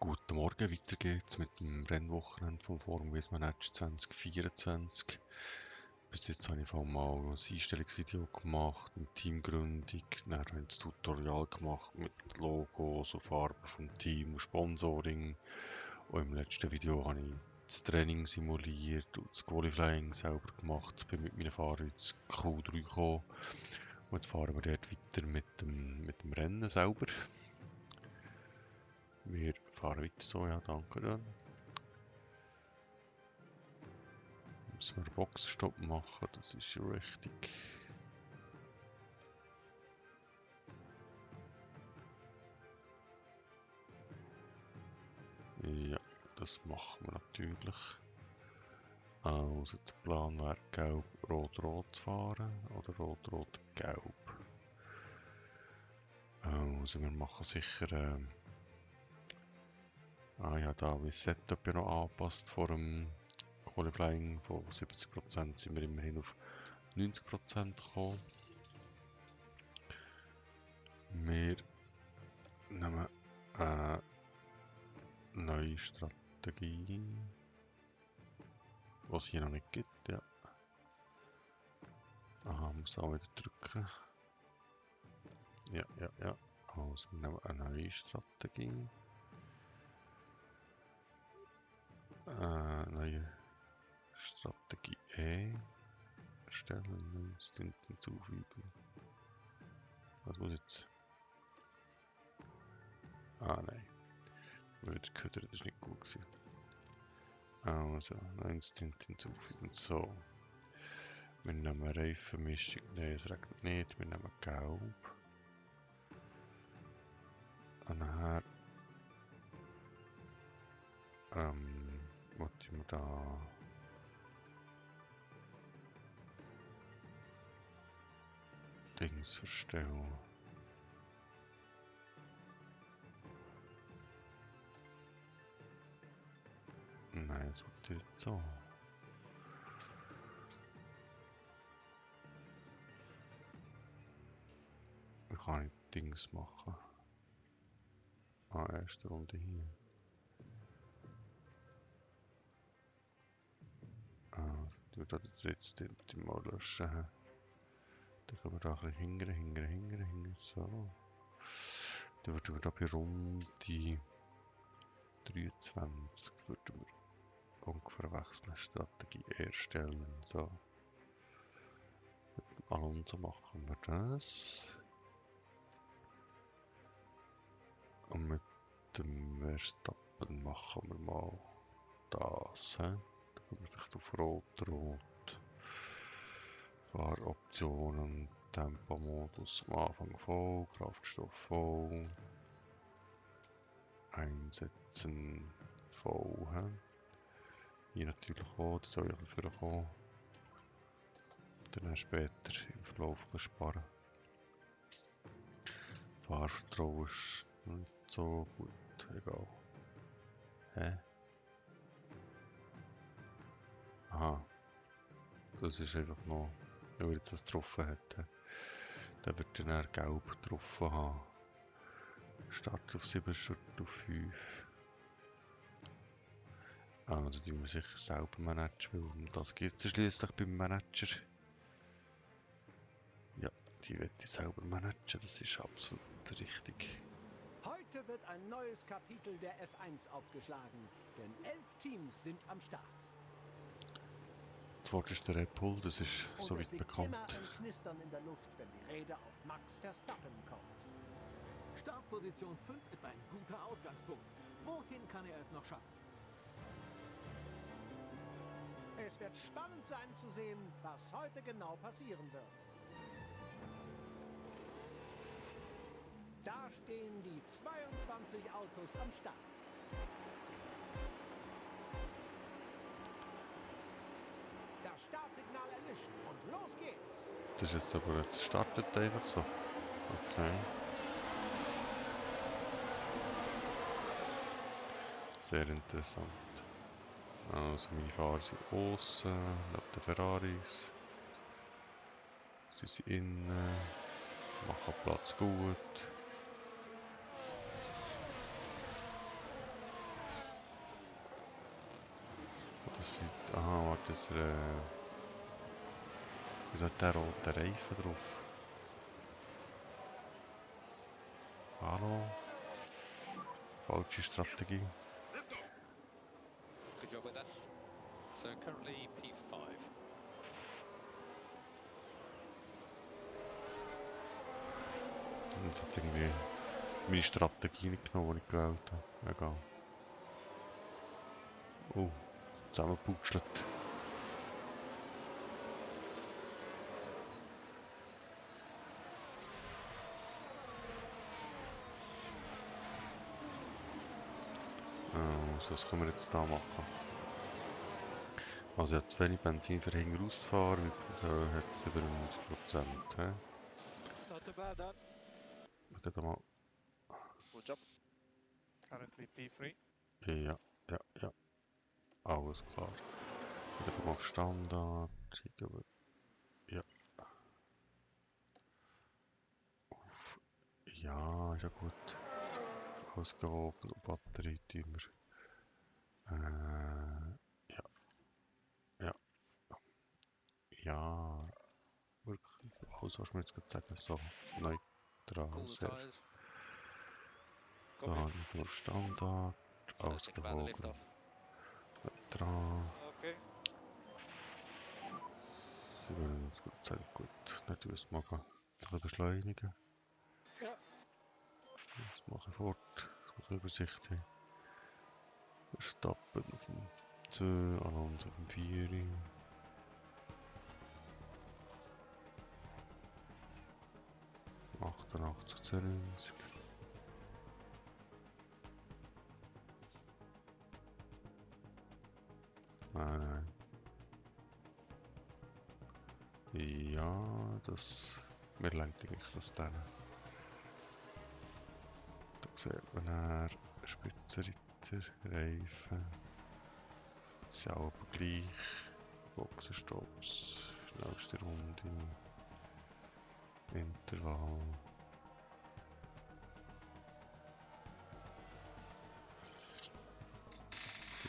Guten Morgen, weiter geht's mit dem Rennwochenende vom Forum Wismar Match 2024. Bis jetzt habe ich vor allem mal ein Einstellungsvideo gemacht, eine Teamgründung, dann habe ich das Tutorial gemacht mit Logos und Farben vom Team und Sponsoring. Und im letzten Video habe ich das Training simuliert und das Qualifying selber gemacht, bin mit meinen Fahrern ins Q3 gekommen. Und jetzt fahren wir dort weiter mit dem Rennen selber. Wir fahren weiter so, ja, danke dann. Müssen wir einen Boxenstopp machen, das ist ja richtig. Ja, das machen wir natürlich. Also der Plan wäre gelb, rot, rot zu fahren oder rot, rot, gelb. Also wir machen sicher ja, da habe ich das Setup ja noch angepasst vor dem Qualifying. Von 70% sind wir immerhin auf 90% gekommen. Wir nehmen eine neue Strategie, was es hier noch nicht gibt, ja. Aha, muss auch wieder drücken. Ja. Also wir nehmen eine neue Strategie. Neue Strategie E. Erstellen, neues Tint hinzufügen. Was muss jetzt? Nein. Wieder Köder, das ist nicht gut gewesen. Also, neues Tint hinzufügen. So. Wir nehmen Reifenmischung. Nein, es regnet nicht. Wir nehmen Gelb. Und nachher wollen wir da Dings verstellen. Nein, das wird nicht so. Wie kann ich Dings machen? Erste Runde hier. Ich würde den dritten mal löschen. Dann können wir da ein bisschen hingern. So. Dann würden wir da bei Runde 23 würden wir ungefähr wechseln. Strategie erstellen. So. Mit dem Alonso machen wir das. Und mit dem Verstappen machen wir mal das. Da kommen wir vielleicht auf Rot, Rot. Fahroptionen, Tempomodus am Anfang voll, Kraftstoff voll. Einsetzen voll. Hier natürlich auch, das soll ich dafür kommen. Dann später im Verlauf sparen. Fahrvertrauen ist nicht so gut, egal. Aha, das ist einfach noch, wenn wir jetzt das getroffen hätten, dann wird dann gelb getroffen haben. Start auf 7, Start auf 5. Also die wir sicher selber managen, weil um das geht es schliesslich beim Manager. Ja, die wird ich selber managen, das ist absolut richtig. Heute wird ein neues Kapitel der F1 aufgeschlagen, denn 11 Teams sind am Start. Zuerst der Red Bull, das ist Und soweit es liegt bekannt. immer ein Knistern in der Luft, wenn die Rede auf Max Verstappen kommt. Startposition 5 ist ein guter Ausgangspunkt. Wohin kann er es noch schaffen? Es wird spannend sein zu sehen, was heute genau passieren wird. Da stehen die 22 Autos am Start. Das Startsignal erlischen und los geht's. Das ist jetzt aber, das startet einfach so. Okay. Sehr interessant. Also meine Fahrer sind außen, neben den Ferraris. Sie sind innen, machen Platz gut. dass er... Wieso hat der rote Reifen drauf? Hallo? Falsche Strategie. Good job with that. So currently P5. Und es hat irgendwie meine Strategie nicht genommen, die ich gewählt habe. Egal. Oh, zusammengeputschelt. Also, was können wir jetzt da machen? Also, ich habe zu wenig Benzin für hinten rauszufahren, wir hat es über 90%. He? Not too bad, Dan. Wir gehen mal. Good job. Currently P3. Ja. Alles klar. Wir gehen mal auf Standard. Ja. Ja, ist ja gut. Ausgewogen und Batterie tun wir. Ja. Wirklich. Alles, was wir jetzt gerade sagen, so neutral. Cool the Sehr. tyres. Da nur Standard. Let's think about the lift Ausgewogen. off. Neutral. Okay. 97%. Gut. Nicht ausmachen. Jetzt ein bisschen beschleunigen. Ja. Das mache ich fort. Das muss Übersicht haben. Verstappen auf dem 2, Alonso auf dem 4. ...88, 92. Nein. Ja, das... Mir lenkt eigentlich das dann. Da sieht man dann Spitzenreiter, Reifen. Das ist ja auch aber gleich. Boxenstopps, schnellste Runde. Intervall.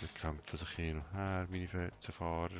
Die kämpfen sich hin und her, meine Fahrer.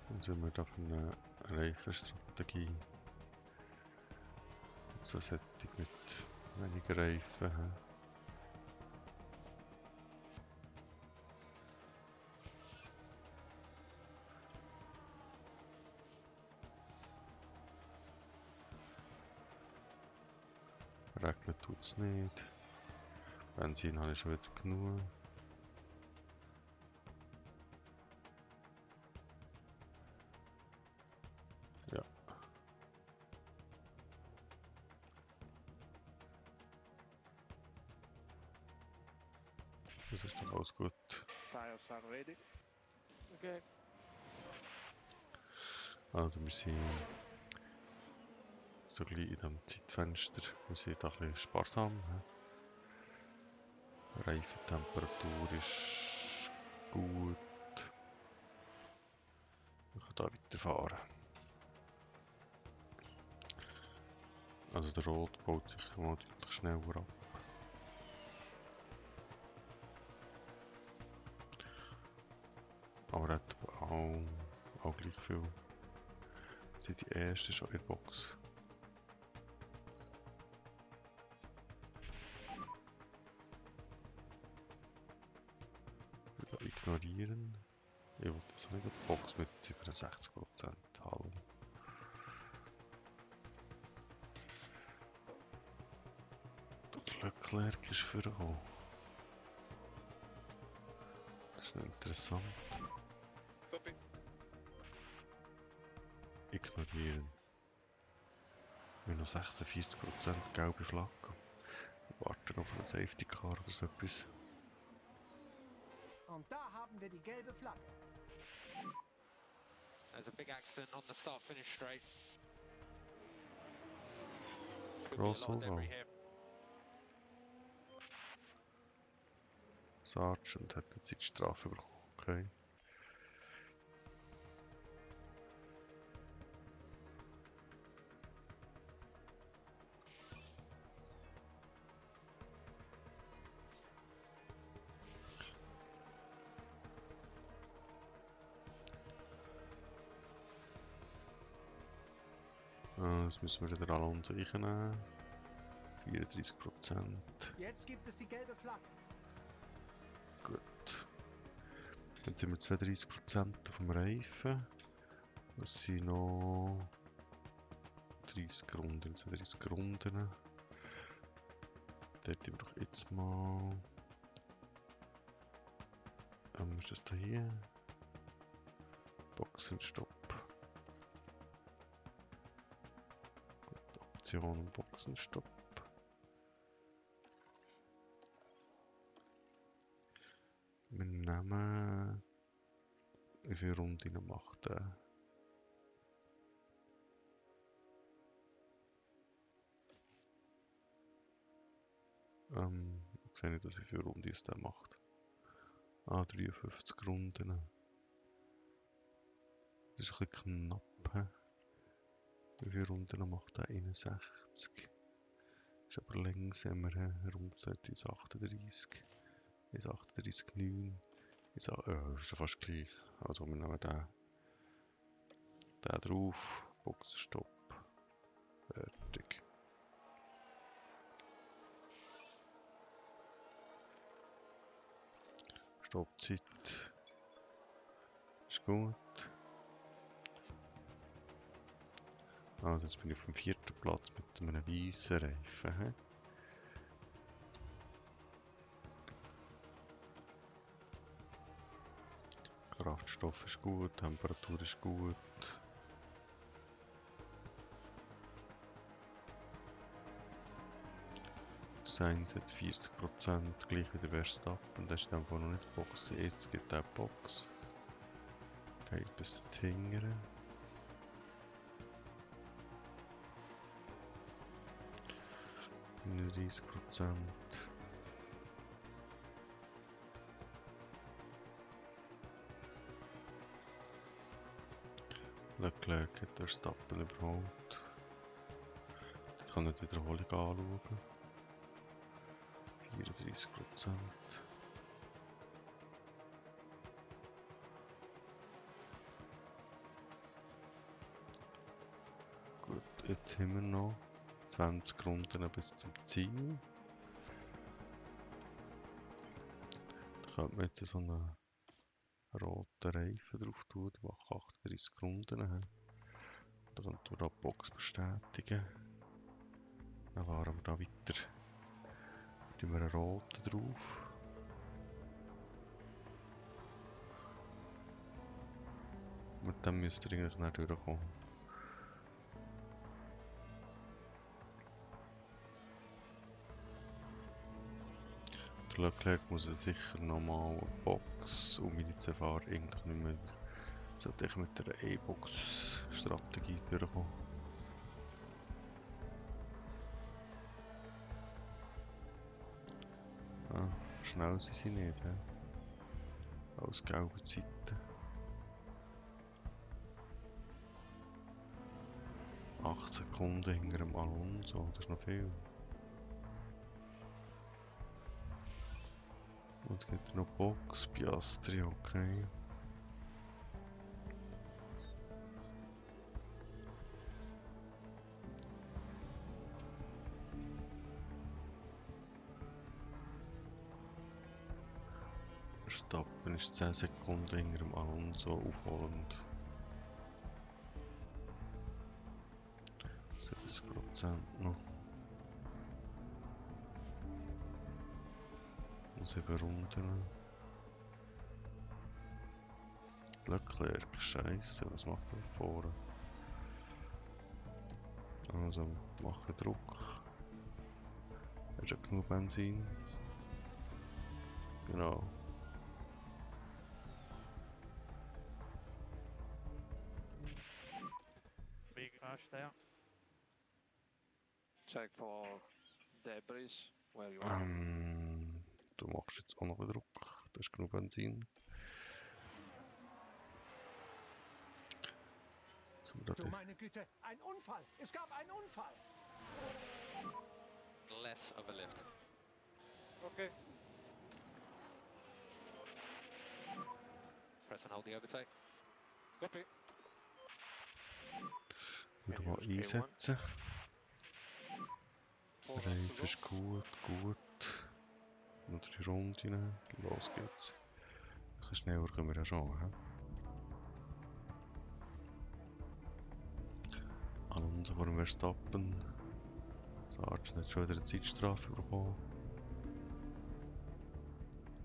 Dann sind wir da für eine Reifenstrategie. So eine Sättigung mit weniger Reifen. He? Regnet tut es nicht. Benzin habe ich schon wieder genug. Ja. Das ist doch alles gut. Tires are ready. Okay. Also wir sind so gleich in diesem Zeitfenster. Wir sind da ein bisschen sparsam. He? Reifentemperatur ist gut. Ich kann da weiterfahren. Also der Rot baut sich mal deutlich schneller ab. Aber er hat auch gleich viel. Sind die ersten schon in der Box. Ignorieren. Ich will das nicht in der Box mit 67%. Hallo. Der Leclerc ist vorgekommen. Das ist noch interessant. Copy. Ignorieren. Wir haben noch 46% gelbe Flagge. Warten auf einen Safety Car oder so etwas. Und da haben wir die gelbe Flagge. There's a big accident on the start-finish straight. Could be a Gross lot of debris Unfall. here. Sergeant hat jetzt die Strafe bekommen. Okay. Das müssen wir den Alonso reinnehmen. 34%. Jetzt gibt es die gelbe Flagge. Gut. Jetzt sind wir 32% auf dem Reifen. Das sind noch 30 Runden, 32 Runden. Dort haben wir doch jetzt mal... ist das da hier? Boxenstopp. Gut, Option und Boxenstopp. Wir nehmen... Wie viele Runden macht er? Ich sehe nicht, wie viele Runden es der macht. 53 Runden. Das ist ein bisschen knapp. He? Wie viele Runden macht er? 61. Ist aber langsamer. Runde 38. 1,38,9. Ist ja fast gleich. Also wir nehmen den drauf. Boxenstopp. Fertig. Stoppzeit. Ist gut. Also jetzt bin ich auf dem 4. Platz mit einem weißen Reifen. He? Kraftstoff ist gut, Temperatur ist gut. Sainz hat 40%, gleich wie der Verstappen. Das ist einfach noch nicht Box. Jetzt geht der Box. Der geht bis hinten. Nur 30%. Leclerc hat Verstappen überholt. Jetzt kann ich die Wiederholung anschauen. 34%. Gut, jetzt haben wir noch 20 Runden bis zum Ziel. Da könnte man jetzt so einen roten Reifen drauf tun, der macht 38 Runden. Da könnte man die Box bestätigen. Dann fahren wir da weiter. Tun wir einen roten drauf. Mit dem müsste ihr eigentlich nicht durchkommen. Der Leclerc muss sicher nochmal eine Box und meine zwei Fahrer eigentlich nicht mehr. Sollte ich mit der E-Box-Strategie durchkommen. Schnell sind sie nicht, he? Als gelbe Zeiten. 8 Sekunden hinter dem Alonso, das ist noch viel. Und es gibt noch Box, Piastri, okay. Verstappen ist 10 Sekunden hinter dem Alonso aufholend. 70% noch. Und 7 Runden. Leclerc, scheiße, was macht er da vorne? Also, machen Druck. Hast du genug Benzin? Genau. Big crash there. Check for debris where you are. Du machst jetzt auch noch Druck. Du hast genug Benzin. Du meine Güte, ein Unfall! Es gab einen Unfall! Less of a lift. Okay. Press and hold the overtake. Copy. Wieder mal einsetzen. Reif ist gut, gut. Noch 3 Runden. Los geht's. Ein bisschen schneller können wir ja schon. He? Alonso vor dem Verstappen. Sargent hat schon wieder eine Zeitstrafe bekommen.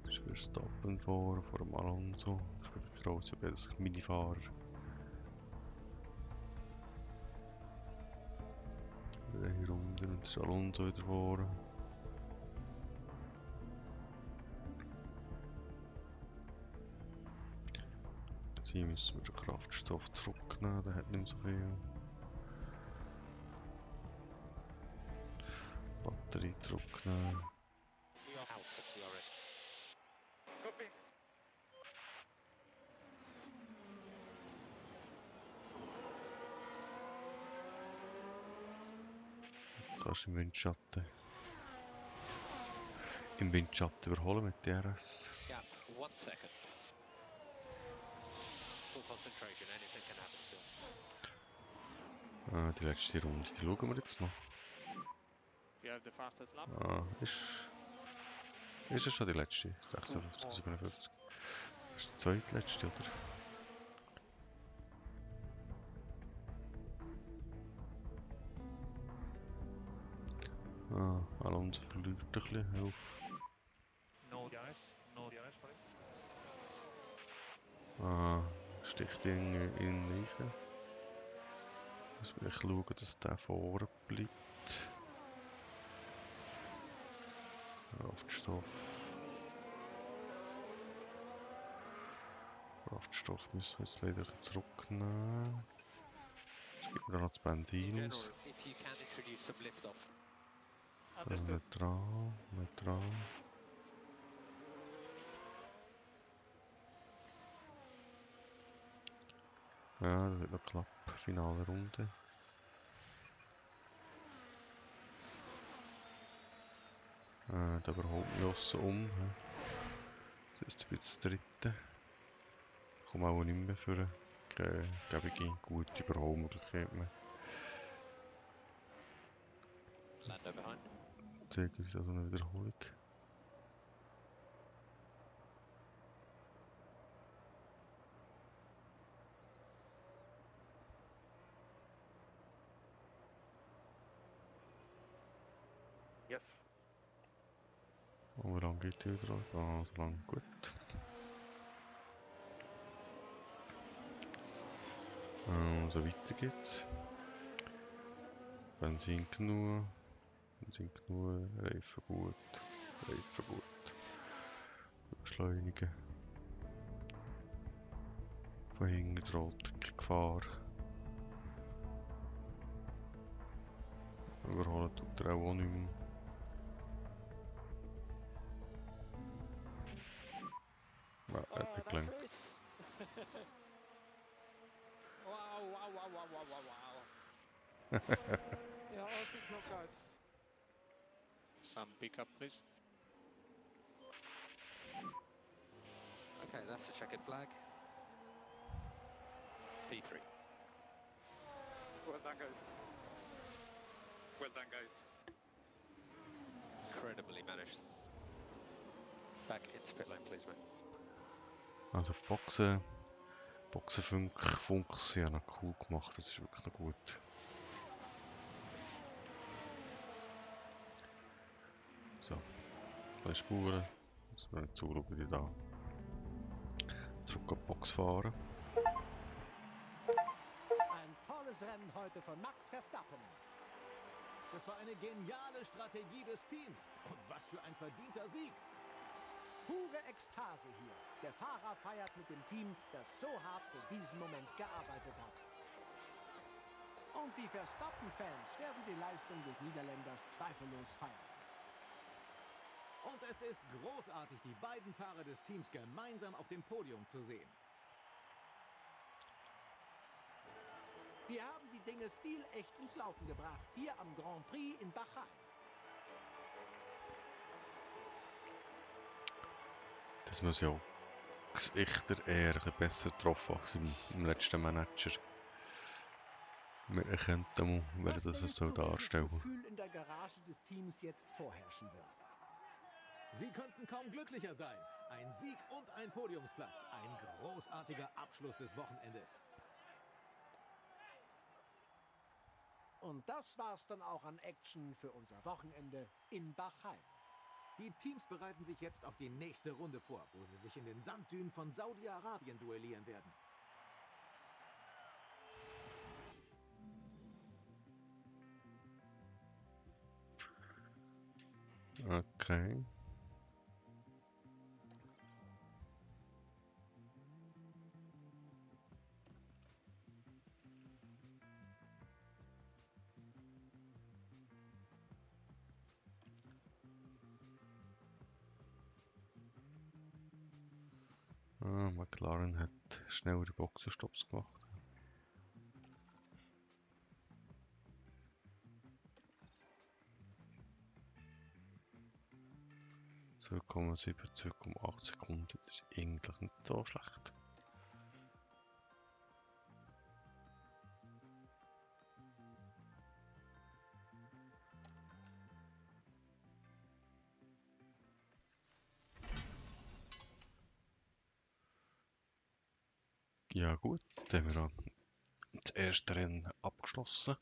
Das ist Verstappen vor dem Alonso. Das ist wieder gross, beides Minifahrer. 3 Runden und ist Alonso wieder vor. Hier müssen wir den Kraftstoff zurücknehmen, der hat nicht mehr so viel. Batterie zurücknehmen. We are out of DRS. Copy. Jetzt kannst du im Windschatten. Im Windschatten überholen mit DRS. Gap, 1 second. Full concentration, anything can happen still. Die letzte Runde, die schauen wir jetzt noch. You have the fastest lap. Ist es schon die letzte? 56, 57. Das ist die zweitletzte, oder? Alonso verliert ein bisschen auf. No DRS. No DRS for it. Sticht in den Reichen. Muss ich schauen, dass der vorne bleibt. Kraftstoff müssen wir jetzt leider zurücknehmen. Es gibt mir dann noch das Benzin General, aus. if you can introduce some lift off. Understood. Neutral. Ja, das wird noch knapp. Finale Runde. Da überholt mich Josso um. Das ist jetzt das dritte. Ich komme auch nicht mehr für eine gute Überholmöglichkeit mehr. Lando behind. Zeigen Sie also eine Wiederholung. Yes. Und wie lange geht die wieder? So lange, gut. So weiter geht's. Benzin genug. Reifen gut. Beschleunigen. Von hinten droht Gefahr. Überholen tut er auch nicht mehr. Ja, hat nicht gelangt. Wow. Yeah, awesome job, guys. Some pickup, please. Okay, that's the checkered flag. P3. Well done, guys. Well done, guys. Incredibly managed. Back into pit lane, please, mate. Also Boxenfunk sind ja noch cool gemacht, das ist wirklich noch gut. So, 2 Spuren, müssen wir nicht zuschauen, wie die da zurück an die Box fahren. Ein tolles Rennen heute von Max Verstappen. Das war eine geniale Strategie des Teams. Und was für ein verdienter Sieg. Pure Ekstase hier. Der Fahrer feiert mit dem Team, das so hart für diesen Moment gearbeitet hat. Und die Verstappen-Fans werden die Leistung des Niederländers zweifellos feiern. Und es ist großartig, die beiden Fahrer des Teams gemeinsam auf dem Podium zu sehen. Wir haben die Dinge stilecht ins Laufen gebracht, hier am Grand Prix in Bahrain. Das muss ja auch Gesichter eher ein bisschen besser getroffen als im letzten Manager. Wir erkennen mal, wer Was das denkst soll du, welches darstellen. Gefühl in der Garage des Teams jetzt vorherrschen wird? Sie könnten kaum glücklicher sein. Ein Sieg und ein Podiumsplatz. Ein großartiger Abschluss des Wochenendes. Und das war's dann auch an Action für unser Wochenende in Bahrain. Die Teams bereiten sich jetzt auf die nächste Runde vor, wo sie sich in den Sanddünen von Saudi-Arabien duellieren werden. Okay. McLaren hat schnellere Boxenstopps gemacht. So 2,7, 2,8 Sekunden, das ist eigentlich nicht so schlecht. Ja gut, dann haben wir auch das erste Rennen abgeschlossen.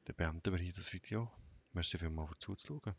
Dann beenden wir hier das Video. Merci vielmals für zuzuschauen.